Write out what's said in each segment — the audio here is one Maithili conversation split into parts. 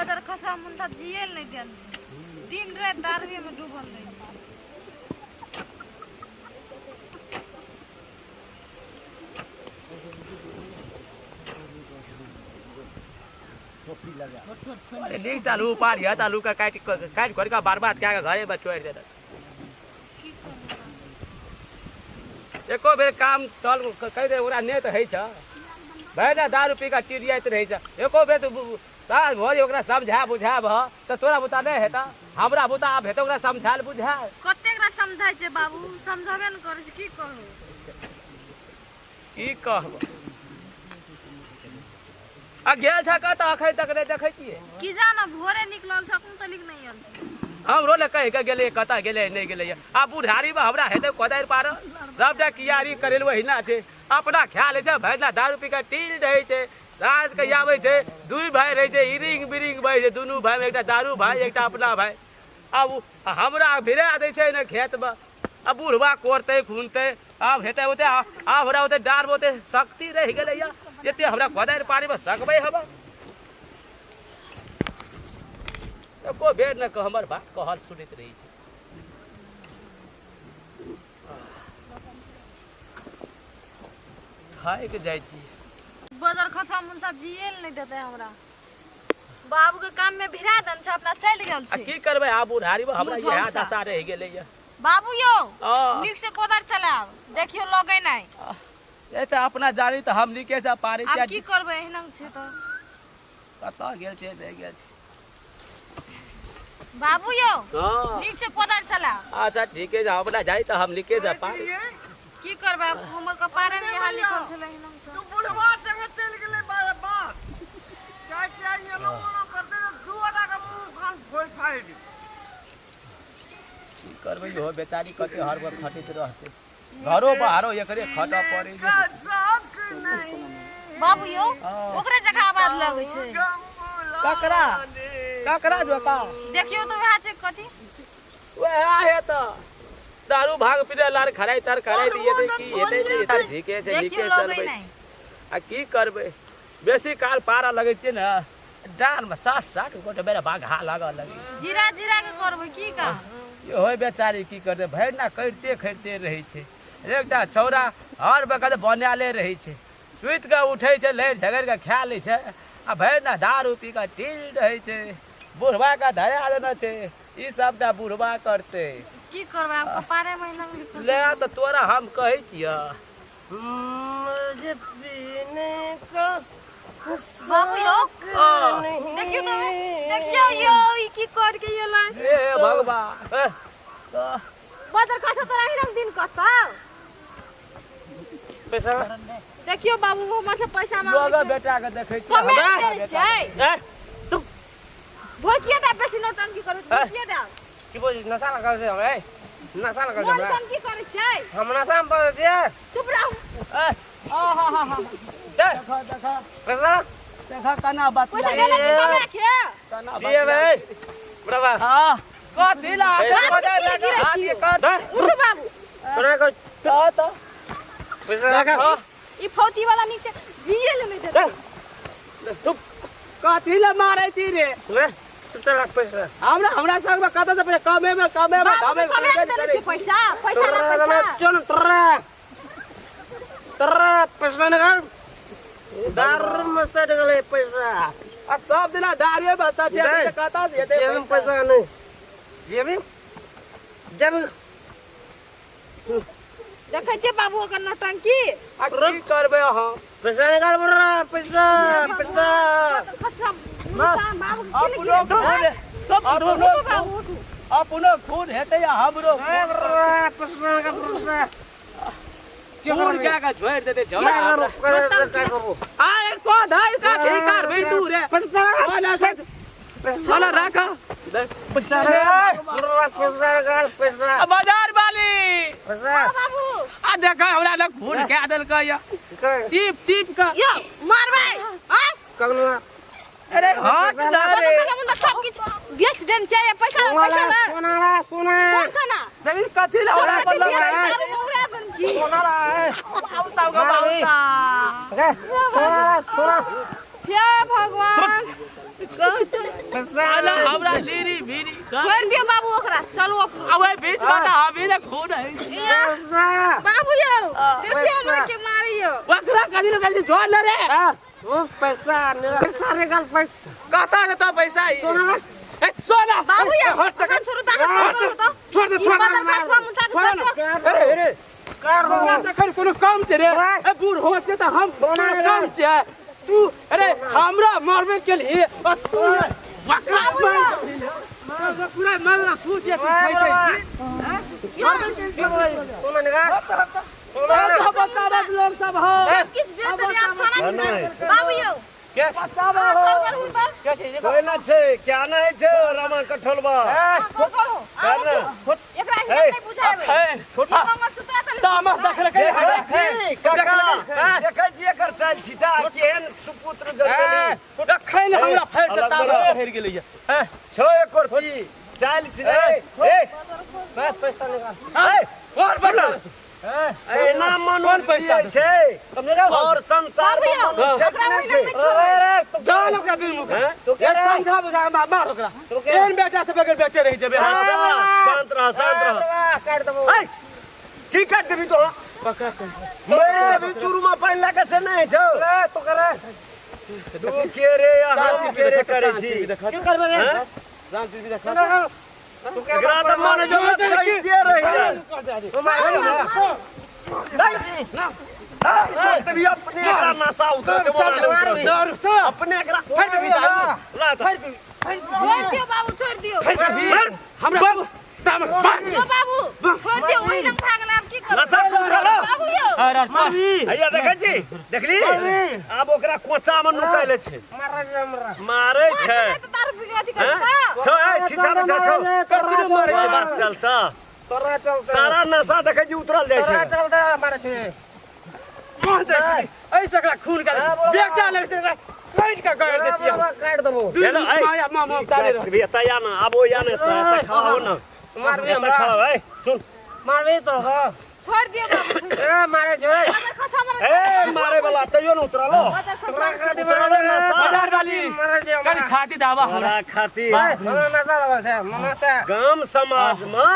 बदर खसा मुंडा जियल नहि देल छै, दिन राति दारुए में डूबल रहै छै। अरे नीक चालू उपार यऽ चालू के काटि काटि खोलि कऽ बर्बाद कए कऽ घरे मे छोड़ि देलक। की करबै? एको बेर काम चल कहि दे ओकरा नहि तऽ होइ छै, भरि ने दारू पी कऽ चिड़ियाइत रहै छै। एको बेर तऽ साँझ भोरे ओकरा समझा बुझाबह तऽ तोरा बुता नहि हेतऽ, हमरा बुता आब हेतै ओकरा समझायल बुझायल। कतेक ओकरा समझाइ छै बाबू, समझबे ने करै छै, की कहू? की कहब? आ गेल छ कतऽ? अखन तक नहि देखै छियै। की जानो, भोरे निकलल छै, अखन तक नहि आयल छै। हमरो ने कहि कऽ गेलै, कतऽ गेलै नहि गेलै। आ बुढ़ारीमे हमरा हेतै कोदारि पारल? सबटा कियारी करेल ओहिना छै, अपना खा लै छै, भरि दिना दारू पी कऽ टील रहै छै। साँझ के आबै छै, दुइ भाय रहै छै, इरिंग बिरिंग बहै छै दुनू भाय, एकटा दारू भाय एकटा अपना भाय। आब हमरा भिड़ा दै छै ने खेतमे, आ बुढ़बा कोड़तै खुनतै आब हेतै ओते। आब हमरा ओते डाँड़मे ओते शक्ति रहि गेलैया जते हमरा कोदारि पारैमे सकबै हम? एको बेर ने हमर बात कहल सुनैत रहै छै। थाकि जाइ छी। बजर खसा मुनसा जियल नहि देतै हमरा। बाबू के काम में भिड़ा देन छै, अपना चलि गेल आ छै। की करबै, आब बुढ़ारीमे हमरा मुँह इएह झौंसा। दशा रहि गेलैया। बाबू यौ, आ। नीक से कोदारि चलायब, देखियौ लगै नहि। ए तऽ अपना जानी तऽ हम नीके से पारै आब छियै। की करबै, एहिना छै तऽ। कतऽ गेल छै, नहि गेल छै। बाबू यौ, हँ, नीक से कोदारि चलायब। अच्छा ठीके छै, अपना जाइ तऽ हम नीके से पारै। की करबै आब, हमर कपारे मे इएह लिखल छलै, एहिना छै। तू बुढ़वा जगह चलि गेलै बारे बाप चाहे चाहे एनो ओनो करतै तऽ दू गोटा के मुँह कान फोड़ि फाड़ि देबै। की करबै, इहो बेचारी कते हर वक्त खटैत रहतै, घरो बाहरो एकरे खटऽ पड़ै छै। शौक नहीं। बाबू यौ, हँ। ओकरे जगह आवाज लगै छै। ककरा ककरा जोका? देखियौ तऽ वएह छै कथी। वएह हेतऽ दारू भाग पीने लार खराइ तार खराइ दिए की हेतै नहि हेतै। ठीके छै, देखियौ नीके लगै चलबै। नहि। आ की करबै, बेसी काल पारा लगै छै ने डाँड़मे, सात सात गोटे बेर बाघा लागऽ लगै छै। जीरा जीरा के करबै की काम? इहो बेचारी की करतै, भरि दिना करिते खरिते रहै छै। एकटा छौड़ा हर वक्त बनाले रहै छै, सुति कऽ उठै छै, लड़ि झगड़ि कऽ खा लै छै, आ भरि दिना दारू पी कऽ टील रहै छै। बुढ़बाके धरा देने छै, ई सबटा बुढ़बा करतै। की करबै आब, कपारे मे एहिना लिखल। ले तऽ तोरा हम कहै छियह। मुझे पीने का बाबू यौ, हँ। देखियौ तऽ, देखियौ यौ, ई की कर के एलै। हे भगवान, तऽ बजर खसा तोरा एहिना दिन कटतौ। पैसा देखियौ बाबू, हमर से पैसा मांगै लोग छै। बेटा के देखै छियै। कमे हमरा करै बेटा छै। ए तू भोकिए दे, बेसी नौटंकी करू, भोकिए दे। की बोल नशा लगल छै हमरा? ए, नशा लगल छै मोन हमरा। की करै छै? हम नशा में पड़ल छियै। चुप रहू। ए, आ हा हा हा, ए, देखा देखा पैसा देखा केना बतिया पैसा देने छी कमे के। केना दिए बतिया। बे बराबर। हाँ, कथी ला पैसा कोदारि की लऽ कऽ गिरै हाथ छियै? के कर दे उठू बाबू। तोरा को तऽ पैसा लगा। ई फौती वाला नीक छै, जिए ले नहि देतै। तू कथी ला मारै छी रे? ले पैसा लग पैसा। हमरा हमरा संग में कतऽ से पैसा? कमे में कमे में बाबू कमे के कमे के देने छी पैसा, पैसा ला तोरा पैसा। चल तोरा तोरा पैसा निकाल, दारू में सट गेलै पैसा। आ सब दिना दारुए में सटे दे। कतऽ से हेतै? जेब में पैसा नहीं, जेब में जेब में। देखै छियै बाबू ओकर नौटंकी। आ की करबै अहाँ? पैसा निकाल बड़ा पैसा पैसा। खसा मुसा बाबू के की अपनो खून, अपनो उठू बाबू, उठू। अपनो खून हेतै आ हमरो ए बड़ा पैसा निकाल पैसा। खून कए कऽ छोड़ि देतै झगड़ा हमरा। करू अरे कोदारि कथी करबै तू रे? पैसा कोना से छोला राख। पैसा पैसा निकाल पैसा। आ बाजार वाली। पैसा। हाँ बाबू। आ देखा हमरा लग खून कए देलकै या चीप चीप कऽ। यौ मारबै आय। कगना अरे हाथ ना बजर रे। खसा मुंडा सब किछु बेच देन छै, पैसा ला, पैसा ला। सोना ला सोना। कोन सोना? देखी कथी ला सब हमरा किछु पर बेच लग दारू में उड़ा देन छी। सोना ला बाबू साहब के बाबू साहब। सोना सोना। हे भगवान। साला हमरा लीरी भीरी छोड़ दियो बाबू ओकरा चलू अपनो आ ओहि बीच में तऽ हम ने खून है या, बाबू यौ देखियो हमरा के मारियो ओकरा कथी लग छै जोर न रे ओ पैसा पैसा निकाल पैसा कतऽ देतौ पैसा ई ए सोना बाबू यौ हट तक अखन छोड़ू तऽ अहाँ करू तऽ छोड़ दे ई छोड़ बदर फसवा मुसा के कर अरे अरे हमरा से एखन कोनो कम छै रे ए बूढ़ हो छै तऽ हम कोनो कम छै तू अरे हमरा मारबे के लिए और तू बकरा मार पूरा मारना सूट या तू खाइते छी बताबत लोग सब हो सब किछ बेच देलियै आब सोना निकाल बाबू यौ के अहाँ कर करू तऽ कोई ना छै क्या नहीं छै रामा कठोलबा अहाँ कर करू अहाँ उठू। एकरा हिम्मत नहि बुझाबै ई मंगलसूत्र तऽ तामस देखल के देखै छी काका देखै छी एकर चाल छिचा केहन सुपुत्र जनमली देखै ने हमरा फेर से अलग तामस बड़ा। फेर गेलैया छौ एकर थी चाल छी ए ए पैसा निकाल ए और पैसा एना मनुष्य पैसा जियै छै और संसार बाबू में यौ मनुष्य ओकरा नहि ओहिना छै नहि छोड़बै दाल ओकरा दिल मुख हैं? एक समझा बुझा के मार ओकरा एहन बेटा से बगैर बेटे रहि जेबे चाचा शांत रह शांत रह ए की काट देबी तो पकड़ के मरि जेबी चूरू में पानि लए के से नहि छौ तू के रे या हम के रे करै छी हैं? एकरा तऽ मन जो कहिते रहि जाइ नहीं तभी अपने एकरा नशा उतरते बोला नहि उतरते अपने एकरा ला तऽ। छोड़ दियौ बाबू छोड़ दियौ हमरा तामस यौ बाबू छोड़ दियौ ओहि रंग भए गेलै आब की करब नशा उतरल बाबू यौ अरे हैया देखै छी देखली आब ओकरा कोचा में नुकैले छै मारै छै तऽ दारू पी के अथी हैं? करू छौ ए छिछा में छौ कतनो मारै छै बात चलता सारा नशा देखै छी उतरल जाइ छै कौन जाइ छै ऐसे एकरा खून के बेटा लगते एकरा काटि के गाड़ि देतियै हेलो, दुनू ऐ। माया मामा उतारे रह एतऽ आ ना आबो या ने एतऽ खाओ ना एतऽ खाओ ए सुन छोड़ दियौ बाबू बदर खसा हमरा ए मारे वाला तैयो न उतरलो बदर खसा बाजार वाली कनि छाती दावा हमरा हमरा खातिर गाम समाज में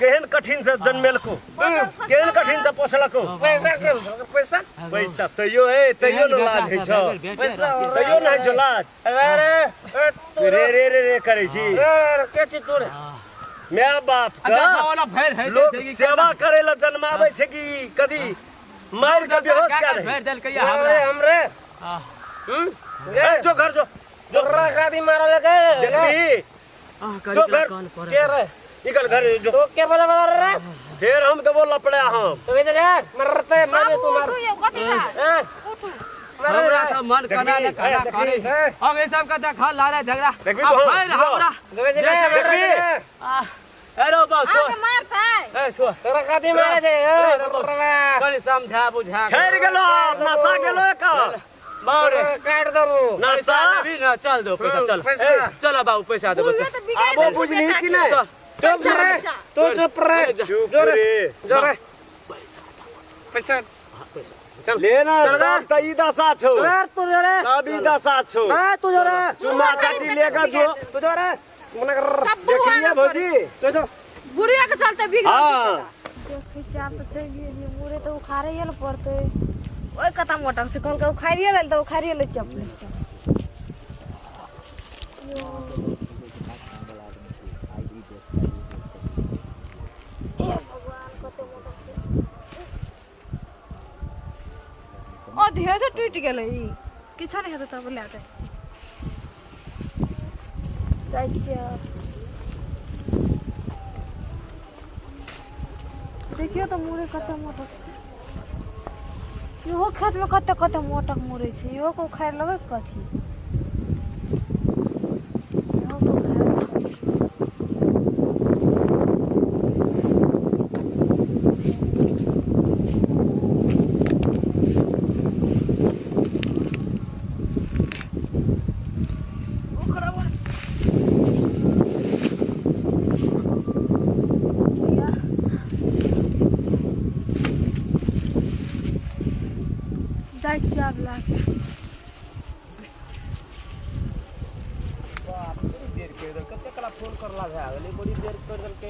केहन कठिन से जन्मेलको केहन कठिन से पोसलको पैसा तैयो ए तैयो न लाज होइ छौ तैयो न होइ छौ लाज रे रे रे रे करै छी my बाप देखा का वाला फेर है लोग सेवा करे ला जन्माबै छै कि कदी मारि के बेहोश कए दे फेर देलकै हमरा ए जो घर जो जो देखली जो घर निकल घर जो फिर हम देबो लपड़ा हम बाबू उठू यौ कथी का उठू हमरा तऽ मन कना ने कना करे अब ई सब के देखा लड़ाई झगड़ा देखबी आ तो हम, फेर हमरा देखबी आ, अरे बाबू छोड़ अहाँके मारतै ए छोड़ कनि समझा बुझा के। ठहर गेलो आब नशा गेलो एकर बाप रे नशा पैसा लेबही न चल दो पैसा चल ए, चलो बाबू पैसा देबो बुढ़िया चल तऽ बिगाड़ि आबो देलकै बुझली बेटाके। कि नहि पैसा पैसा चुप रे ले ना तब तऽ ई दशा छौ तब ई दशा छौ चुम्मा चाटी लेके जो सब बुढ़वा देखलिए ने भौजी बुढ़िया के चलते बिगड़ल हाँ देखै छी आब तऽ चलि गेलियै मुरे तऽ उखाड़ैए लए पड़तै ओहि कता मोटक से कहलकै उखाड़िए लेल तऽ उखाड़िए लै छियै अपने से। हे भगवान कते मोटक छै। ओ धीरे से टूटि गेलै ई किछो नहि हेतै तब लए जाइ छी जाइ छियै आब। देखियौ तऽ मुरै कते मोटक छै इहो खेतमे कते कते मोटक मुरै छै इहो के उखाड़ि लेबै कथी इहो के उखाड़ि लेबै। ओकरा बाद जाइ छियै आब लए के। फोन करला भए गेलै, बड़ी देर कर देलकै।